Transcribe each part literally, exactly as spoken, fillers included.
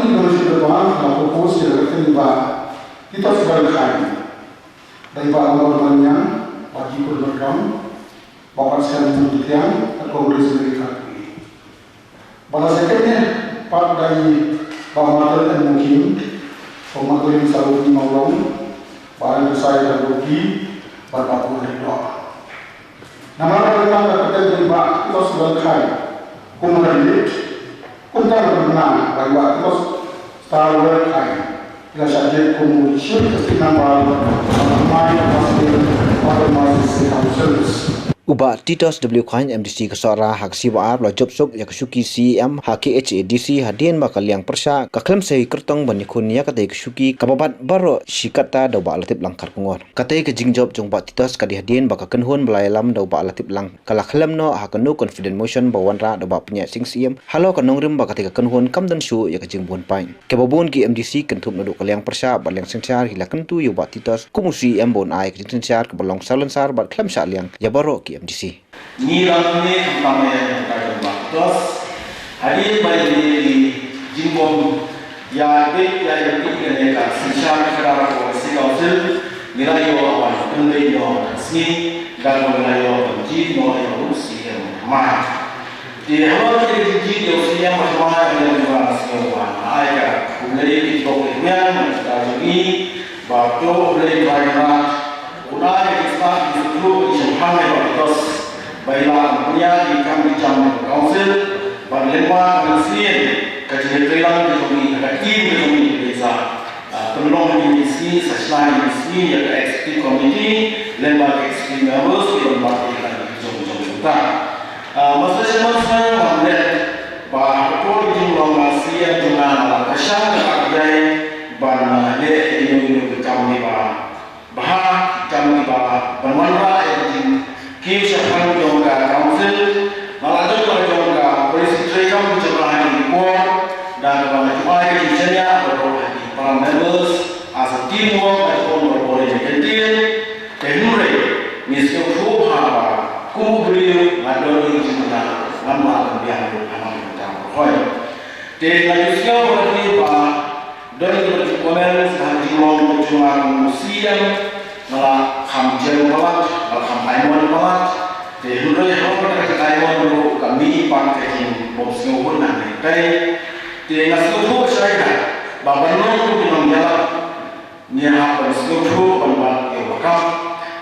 Ka Committee ba la propose ïa ka kyrteng Bah Titos Rangkhie, da i Bah Lamor Manyang, Bah Jipur Myrkam, Bah Parsem Mungkitiang, ka Congress Mary Kharkongui. Ba la second ne pat da i Bah Martin M Mukim, Bah Martin Saruni Mawlong, Bah Rangkasai Kharkongui, Bah Bah Puri Doh. Namar ka kyrteng ka kyrteng ba Titos Rangkhie kum ka rit, kumta ka kyrteng ba Titos Star Rangkhie. Ila shah jied kum u Chief Executive Member of the Mine Council, Autonomous District Councils. U Bah Titos W Chyne, M D C ka Sohra, ha ka sngi ba ar ba la jop suk ïa ka shuki C E M ha K H A D C hadien ba ka liang pyrshah ka khlem sa kyrtong ban ïakhun ïa katei ka shuki kaba bat baroh shi katta da u Bah Latiplang Kharkongor. Katei ka jingjop jong Bah Titos ka dei hadien ba ka kynhun ba la ïalam da u Bah Latiplang ka la khlem noh ha ka no confidence motion ba wanrah da u Bah Pynïaid Sing Syiem halor ka nongrim ba katei ka kynhun kam don shuh ïa ka jingbun paid. Kaba bun ki M D C kynthup naduh ka liang pyrshah bad liang synshar ki la kyntu ïa u Bah Titos kum u C E M ba un ai ka jingsynshar kaba long salonsar bad khlem shah liang ïa baroh ki M D C. Ngi lam ne khamtam ïa ka jong Bah Titos. Hadien ba ïa ne ki jingbym ïa bit ïa ïa ki ne ka synshar khadar ka City Council, ngi la ïoh ban pynbeit noh ka sngi da kaba ngi la ïoh ban jied noh ïa u C E M Bah. Te halor ka jingjied ïa u C E M Bah, ngi la ïoh ban sngew ba ai ka khublei ki jong ki, ka jong ngi, ba to U Blei Trai Kynrad un ai ka jingstad, ka jingsngewthuh, ka jingshemphang ïa Bah Titos ba i lah ban pynïaid ïa ki kam ki jam ka Council bad lyngba ka mynsiem ka jingïatreilang ka jong i, ka team ka jong i, ka jingsa, ah, pynlong ïa ki sngi, sa shna ïa ki sngi ïa ka Executive Committee lyngba ka Executive Members ki don bad ïa ka jong jong ka. Ah, Master Sherman Sir, ngam leh ba ha ka por ka jinglong ka C E M jong nga la ka shang ka ïai ban, ah, leh ïa ki kam kiba bha, kam kiba ban wanrah ïa ka jingkiew shaphang jong ka Council. Nga la don la jong ka policy trei kam jong ka ha ki por da kaba nga ju ai ka jingshaniah baroh ha ki para members as a teamwork, ka jong ka body ka team. Te hynrei ngi sngewthuh ha ba kum u briew nga don ïa ka jingkyrkhu, ngam lah ban biang ruh ha nongkyndong ka roi. Te nga ju sngew ba ki ba don ki ba ju comment ha ka jinglong ka jong nga kum u C E M, nga la kham jem palat, nga la kham aimon palat. Te hynrei halor kata ka jingaimon ruh ka mih pat ka jingbymsngewhun hangne. Te nga sngewthuh shai ba ban long kum ki nongïalam ngi hap ban sngewthuh ban bat ïa u bakam.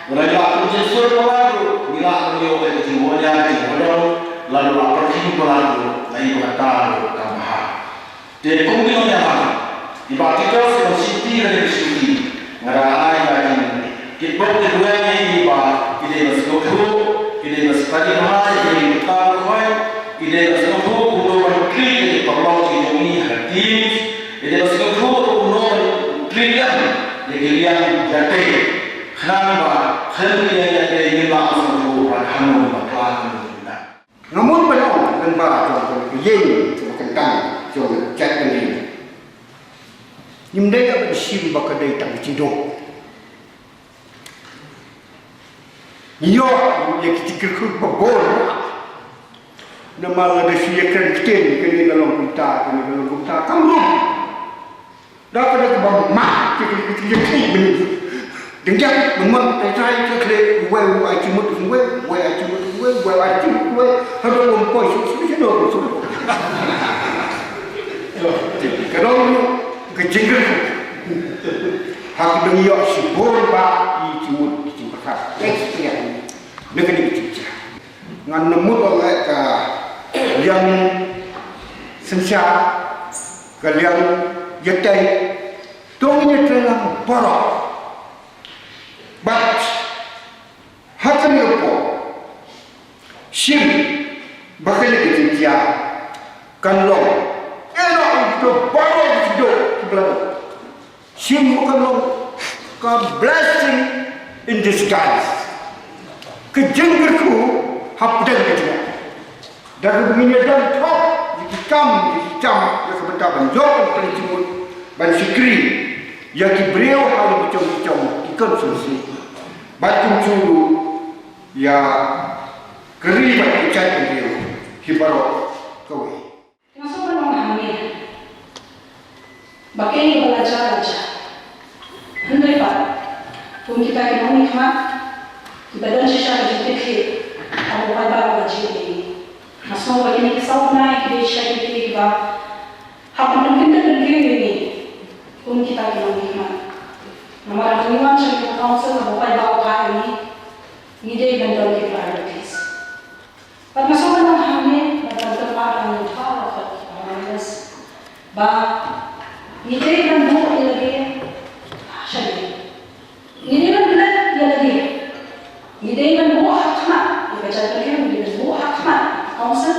Lada ngi la pynjynjar palat ruh, ngi lah ban ïoh ïa ka jingmyntoi, ka jingmyntoi, lada ngi la pyrkhing palat ruh, la ïoh kata ruh kam bha. Te kum ki nongïalam, i Bah Titos i long shimti ka dei ka shimti. Nga da ai ba ki, ki bok ki duwai ïa i ba ki dei ban sngewthuh, ki dei ban study bha ïa ki, ki dei ban sngewthuh kumno ban treat ïa ki paralok ki jong i ha ka team, ki dei ban sngewthuh kumno ban treat ïa ki liang ïatei. Khnang ba khlem ki liang ïatei ngin lah ban sngewthuh ba hangno ba khlad, hangno ba khlad. Nga mut ban ong lyngba jong ka ïing jong ka kyntang jong ka jaitbynriew. Ngim dei ban shim ba ka dei tang ka jingduh. Ngi ïoh ïa ki jingkyrkhu ba bun. Namar lada shu ïakren ktien, kane ka long kumta, kane ka long kumta, kam rum. Da ka da kaba mad, ki, ki, ki, ki, ki, ki, dang ïa, ban mon, tai tai, ki kle, wei, wei, ai jingmut, wei, wei, ai jingmut, wei, wei, ai jingmut, wei, haduh ban poi, shu, shu, shu, shu, shu. Ka dang ïa, ka jingkyrkhu. Ha ka dang ïa, shibun ba, i jingmut, i jingpyrkhat. Experience. Na ka ding jingkyrkhu. Ngan mut ong eh ka liang synshar, ka liang ïatei, to ngin ïatreilang baroh. Bad ha kane ka por, shim ba kane ka jingkyrkhu kan long, eh, na u to baroh ki dok ki bla dok. Shim ba kan long ka blessing in disguise. Ka jingkyrkhu hapdeng ka jingkyrkhu. Da kaba ngin ïa don thok ïa ki kam, ïa ki kam, ïa ka bynta ban ïoh ban kren jingmut, ban shakri ïa ki briew ha la ki jong ki jong ki constituency. Bad kumjuh ruh ïa ka ri bad ka jaitbynriew hi baroh kawei. Nga sngewbha ban ong hangne. Ba kaei ba la jia la jia. Hynrei pat, kum kita ki nongmihkhmat kiba don shisha ka jingkitkhlieh, haba u paidbah u la jied ïa ngi. Nga sngew ba kine ki saw bnai ki dei shisha ki bnai kiba hap ban pynkyndit pynkyndit ïa ngi kum kita ki nongmihkhmat. Namar haba ngi wan sha kane ka council, haba u paidbah u phah ïa ngi, ngi dei ban don ki priorities. Bad nga sngewbha hangne bad ban kyrpad ïa ngi baroh, ba ngi dei ban buh ïa lade shane. Ngi dei ban buh ïa lade. Ngi dei ban buh ha khmat ïa ka jaitbynriew, ngi dei ban buh ha khmat council,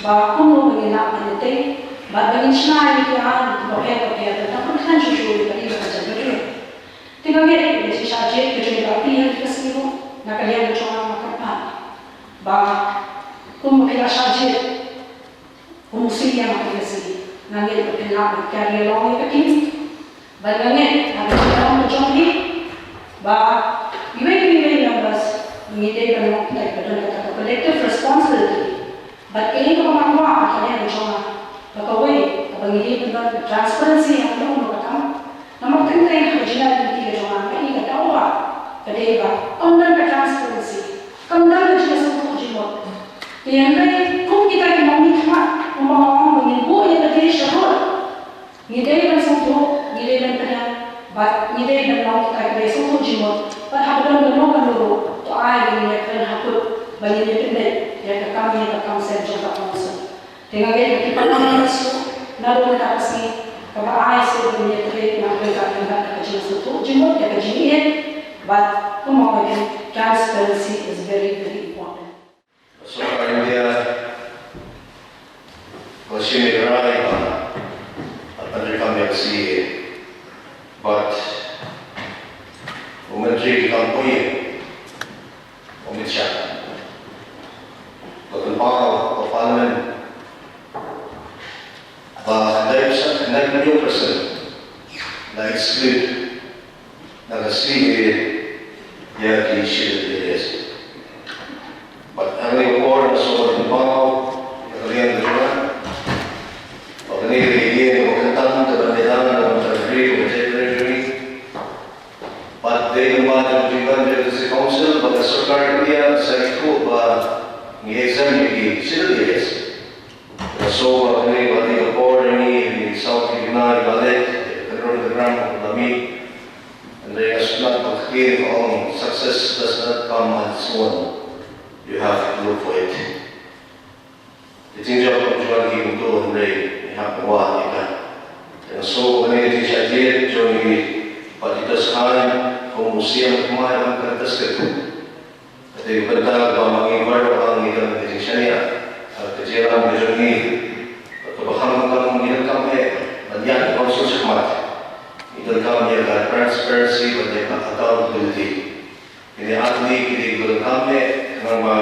ba kumno ba ngin lah ban ïatei bad ba ngin shna ïa ki aiñ kiba pher bapher, ban pynkylla shuh shuh ïa ka jaitbynriew. Te nga ngeit ïa ka jingshah jied ka jong i Bah P ha kane ka sngi ruh, na ka liang ka jong nga nga kyrpad ba kumba phi la shah jied kum u senior ha kane ka sngi, nga ngeit ba phin lah ban carry along ïa ka team. Bad nga ngeit ha ka jingïalam ka jong phi ba iwei pa iwei members ngi dei ban long kata ba don kata ka collective responsibility. Bad kaei kaba nga kwah ha ka liang ka jong nga, ba kawei kaba ngi dei ban don ka transparency ha kano kano ka kam. Namar teng teng ha ka jingïaid lynti ka jong nga, nga i ka daw ba ka dei ba kam don ka transparency, kam don ka jingsngewthuh jingmut. Te hynrei kum kita ki nongmihkhmat, kumba nga ong, ba ngin buh ïa lade sha rud. Ngi dei ban sngewthuh, ngi dei ban pdiang, bad ngi dei ban long kita kiba sngewthuh jingmut. Bad haba don kano kano ruh, to ai ba ngin ïakren ha kut, ba ngin ïapynbeit ïa ka kam, ïa ka kam seng jong ka council. Te nga ngeit ba ki parliamenters ruh naduh mynta ka sngi, kaba ai shuh ba ngin ïatrei na ka bynta ka jingsngewthuh jingmut, ïa ka jingïeit, bad kumba nga ong, transparency is very, very important. Ka sorkar India ka shim ïa ka rai ba ka pyntrei kam ïa ka C A A, bad u Myntri ka kam pule, u Amit Shah, ka pynpaw ha Parliament ba khyndai percent, khyndai million percent la exclude na ka C A A ïa ki Scheduled Areas. Bad ha kane ka por nga sngewbha ban pynpaw ïa ka liang ka jong nga ba kane ka dei ka ïing kaba kyntang kaban ïadon, kaban trei, kaba trei trei trei. Bad dei lyngba jong ka jingdon jong ka District Council ba ka sorkar India ka sa ïathuh ba ngi exempt ïa ki Scheduled Areas. Nga sngew ba kane ka dei ka por ïa ngi, ïa ngi saw tylli ki bnai ba la leit, ka kynrung kynrang ka la mih. Hynrei nga sngewthuh ba ka ktien ka ong, "Success does not come on its own. You have to look for it." Ka jingjop kam ju wan hi kumto, hynrei ngi hap ban wad ïa ka. Te nga sngew ba kane ka jingshah jied jong ngi, Bah Titus Chyne, kum u Siem ka Thymmai, kan ka tested. Kata ka bynta kaba ma ngi baroh ngi don ka jingshaniah, ka jingïalam ka jong ngi, kaba kham kham ngi donkam eh ban ïaid ka council shakhmat. Ngi donkam ïa ka transparency bad ïa ka accountability. Kine artylli ki dei kiba donkam eh, khnang ba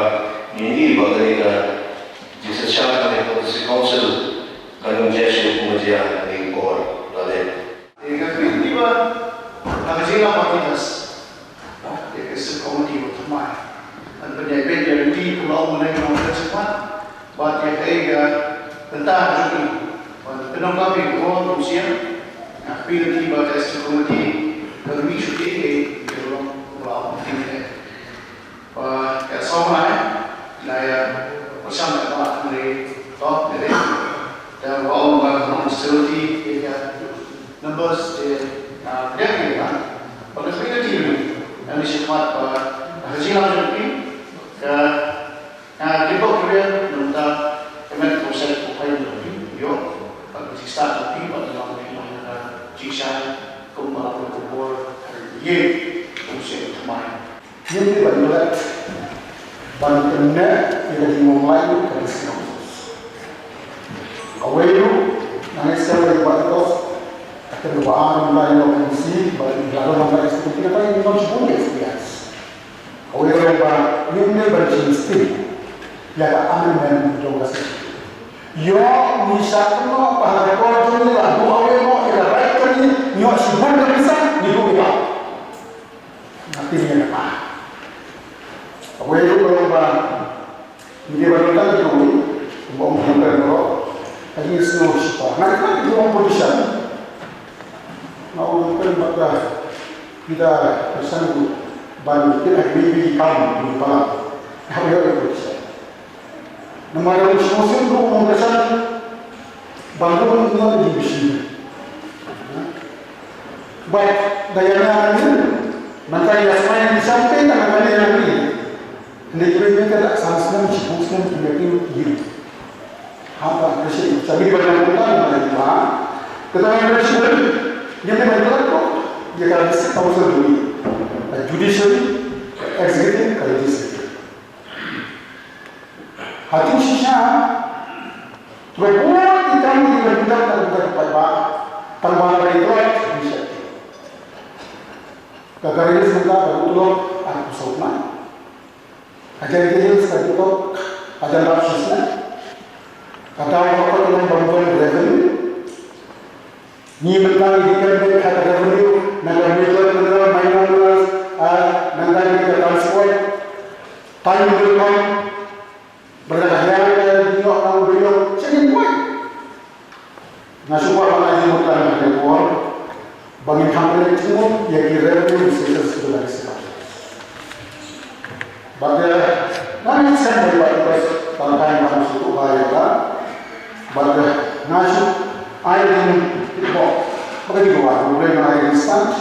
ngin ïohi ba kane ka jingsynshar kane ka District Council kan ym jia shuh kumba jia ha kine ki por ba la leit. Te nga kyrpad ïa phi ba ha ka jingïalam ba ki das, ïa ka Executive Committee ba thymmai, ban pynïaid beit ïa ki, kumba ong mynne, ki nongtrei shakhmat, bad ïa kaei ka bynta ka jong ki, ban pyndonkam ïa ka bor ka mynsiem. Nga kyrpad ïa phi ba ka Executive Committee kan mih shuh ïa ki, ïa ki long kumba ong mynne. Ba ka sawmai na ïa pyrshang ka ba hynrei to hynrei da ba ong ba ka hostility ïa ka numbers te, ah, pdiang ïa ka ba ka community ni. Ani shakhmat ba ka jinglam jong ki ka, ah, ki bok ki rian nangta ka met ka usai ka pai jong ki ïoh ba ka jingstad jong ki ba ka long ka jingshai kumba ka bor ka ïing ka usai ka thymmai. Ngim dei ban ïoh lad ban pynneh ïa ka jingmong laitluid ka District Council. Kawei ruh, nga ngeit skhem ba ïa ka District Council, ka teng ba ar mynta ïa ka M C, ba ïa la don mynta experience, kata ïa ka M C experience. Kawei ruh ba ngim dei ban sngewsih ïa ka amendment jong ka session. Ïoh ngi shah kynnoh ba ha ka por jong ngi la duh kawei noh ïa ka right ka ngi, ïoh shibun ka pisa ngi duh ïa ka. Nga tieng ïa kata. Kawei ruh ka long ba ngi dei ban long tang kawei, kumba ong President baroh, ka jingsngew shipor. Nga tieng ïa ka opposition. Nga ong pen baka kita pesan ku ban kita maybe kam ni pala. How you approach? Namar ong sngewsih ruh ong pesan ban ruh ong di bisi. But daya na ni, manta ya smai ni sampai tang kali yang ni. Hindi ko rin ka sa snem, si snem, hindi ko rin. Hapa, kasi sabi ba ng mga mga iba, kata nga president, hindi man ko, hindi ka six thousand duni. Judiciary, executive, ka legislative. Hatu shisha, tuwa buwan ikan di ba budak, tak budak, tak ba, tak ba, tak ba, tak ba, tak ba, tak ba, tak ba, tak ba, tak ba, tak ba, tak ba, tak ba, tak ba, tak ba, tak ba, tak ba, Hajan details ka jubab, hajan rap shisha. Kata orang kata yang bantuan revenue. Ni mentang di kan dia kata revenue, nang major mineral, minor minerals, ah, nang di ka transport. Time will come. Berada yang dia nyok nang beliau, sini buat. Nga shu kwah ban ai jingmut lang ha kane ka por ba ngin kham kane ka jingmut ïa ki revenue resources ki la discuss. Bad nga ngeit skhem ba ïa ka tang ka ban shu tuh ba ïa ka. Bad nga shu ai jingmut ba ka jingduwai ba U Blei un ai jingstad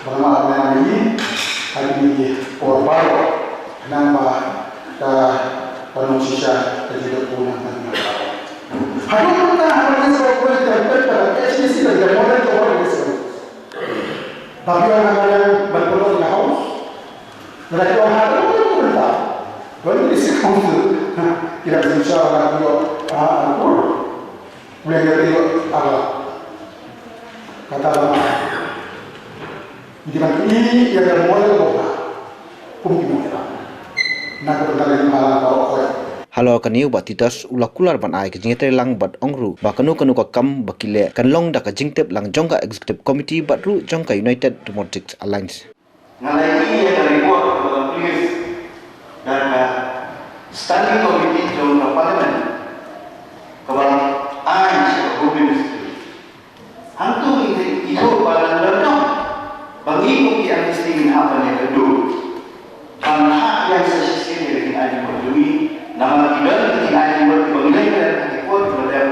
ba nga la ïa ngi ha kine ki por baroh. Nang ba ka ban long shisha ka jingduk u nang nang. Haduh mynta ha West Bengal ka jingduk ka H D C ka jingduk model ka West Bengal. Ba ki ong ha ka ban pynlong ka house. Lada ki ong ha ka ban pynlong ka house. Ban di si council. Ki la shisha la ki ong ha akur. Boleh jadi ala. Kata lama. Ngi ban ïa ka model ko ka. Kum ki model. Na ka bynta ka jingbalang baroh kawei. Halor kane u Bah Titos u la kular ban ai ka jingïatreilang bad ong ruh ba kano kano ka kam ba ki leh kan long da ka jingtip lang jong ka Executive Committee bad ruh jong ka United Democratic Alliance. Nga la ïohi ïa ka report kaba la publish da ka Standing Committee jong ka Parliament kaba la ai sha ka Home Ministry. Hangto ngi ïathuh ba la don ba ngi kum ki M D C ngin hap ban ïakynduh ban hap ïa sa shisien ïa ka jingai jingmut jong ngi namar ki don ki jingai jingmut kiba ngi leh ha ki por kiba dep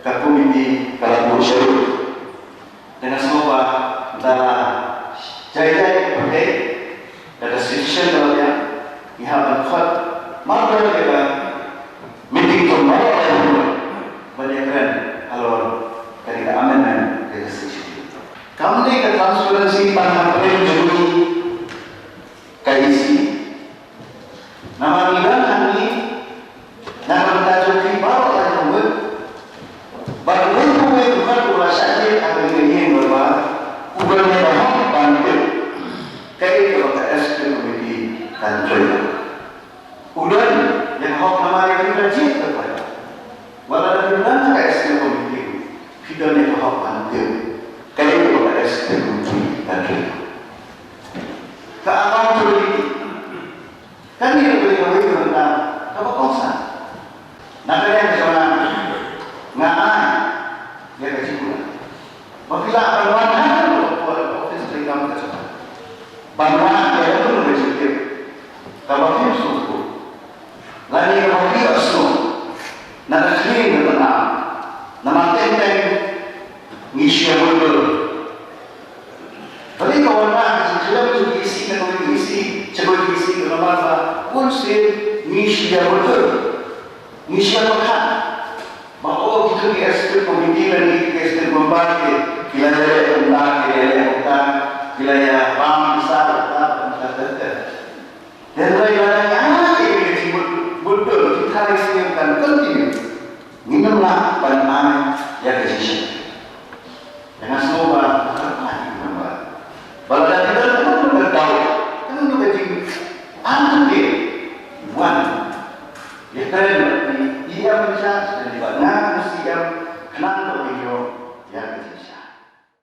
ka komiti ka la buh sha ruh. Te nga sngew ba da la jai jai ka pyrthei da ka situation ka la biang ngi hap ban khot mar ba ïa ka meeting jong baroh ka jingmut ban ïakren halor kane ka amendment ka constitution. Kam dei ka transparency ban hapdeng jong ngi ka E C. Namar ngi don hangne na ka bynta jong phi baroh ka jingmut. Bad uwei pa uwei u khot u la shah jied ha kane ka ïing dorbar u don ïa ka hok ban tip kaei kaba ka executive committee kan trei. U don ïa ka hok namar ïa ka jied ka trei. Wat la da phi don ha ka executive committee phi don ïa ka hok ban tip kaei kaba ka executive committee kan trei. Ka accountability. Kane ka dei kawei ka bynta kaba kongsan. Na ka liang ka jong nga, nga ai ïa ka jingkular ba phi lah ban wan ha ka office treikam ka jong nga ban wad ïa ka jingtip kaba phim sngewthuh lane kaba phi ïohsngew na ka khlieng ka tnat. Namar teng teng ngi shu ïa mutdur. Balei ka wanrah ka jingkhlem jong ki E C na kawei ka E C sha kawei ka E C? Ka namar ba bun sien ngi shu ïa mutdur, ngi shu ïa pyrkhat ba, oh, kito ki executive committee lane ki executive member ki, ki la ïaleh kumta, ki la ïaleh kumta, ki la ïaram pisa kumta, kumta, kumta. Hynrei lada ngi ai ïa ka jingmut, mutdur, ki tharai sngewthuh kan continue.